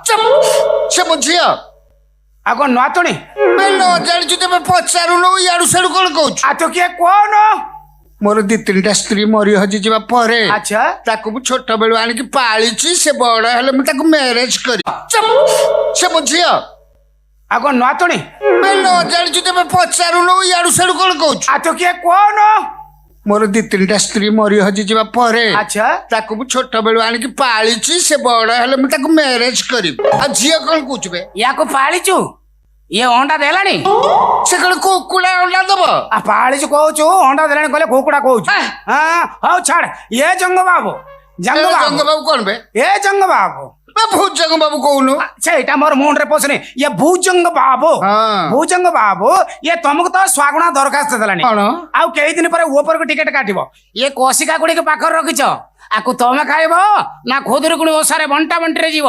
ଚୁପ୍। ସେ ମୋ ଝିଅ। ଆଉ କଣ ନାତୁଣୀ? ବେ, ନ ଜାଣିଛୁ ତେବେ ପଚାରୁନୁ, ଇଆଡୁ ସିଆଡୁ କଣ କହୁଛୁ? ଆଉ ତୁ କିଏ କଣ? ମୋର ଦି ତିନିଟା ସ୍ତ୍ରୀ ମରି ହଜିଯିବା ପରେ ତାକୁ ମୁଁ ଛୋଟ ବେଳୁ ଆଣିକି ପାଳିଛି। ସେ ବଡ ହେଲେ ମୁଁ ତାକୁ ମ୍ୟାରେଜ କରି। ଚୁପ୍। ସେ ମୋ ଝିଅ। ଆଉ କଣ ନାତୁଣୀ? ବେ, ନ ଜାଣିଛୁ ତେବେ ପଚାରୁନୁ, ଇଆଡୁ ସିଆଡୁ କଣ କହୁଛୁ? ଆଉ ତୁ କିଏ କଣ? ମୋର ଦି ତିନିଟା ସ୍ତ୍ରୀ ମରି ହଜିଯିବା ପରେ ତାକୁ ମୁଁ ଛୋଟ ବେଳୁ ଆଣିକି ପାଳିଛି। ସେ ବଡ ହେଲେ ମୁଁ ତାକୁ ମ୍ୟାରେଜ କରିବି। ଆଉ ଝିଅ କଣ କହୁଛୁ ବେ? ୟାକୁ ପାଳିଛୁ, ଇଏ ଅଣ୍ଡା ଦେଲାଣି? ସେ କଣ କୁକୁଡ଼ା ଅଣ୍ଡା ଦବ? ଆ ପାଳିଛୁ କହୁଛୁ, ଅଣ୍ଡା ଦେଲାଣି କହିଲେ କୁକୁଡ଼ା କହୁଛୁ। ହଁ, ହଉ ଛାଡ। ଇଏ ଜଙ୍ଗ ବାବୁ, ଜଙ୍ଗ ଜଙ୍ଗ ବାବୁ। ବାବୁ କଣ ବେ? ଏ ଜଙ୍ଗ ବାବୁ। ବେ, ଭୁଜଙ୍ଗ ବାବୁ କହୁନୁ। ସେଇଟା ମୋର ମୁଣ୍ଡରେ ପଶୁନି। ଇଏ ଭୁଜଙ୍ଗ ବାବୁ। ଭୁଜଙ୍ଗ ବାବୁ, ଇଏ ତମକୁ ତ ସ୍ୱାଗୁଣା ଦରଖାସ୍ତ ଦେଲାଣି। କଣ? ଆଉ କେଇ ଦିନ ପରେ ଉପରକୁ ଟିକେଟ କାଟିବ। ଇଏ କଷିକା ଗୁଡିକ ପାଖରେ ରଖିଛ, ଆକୁ ତମେ ଖାଇବ ନା ଖୁଦୁରୁକୁଣି ଓଷାରେ ବଣ୍ଟା ବଣ୍ଟିରେ ଯିବ?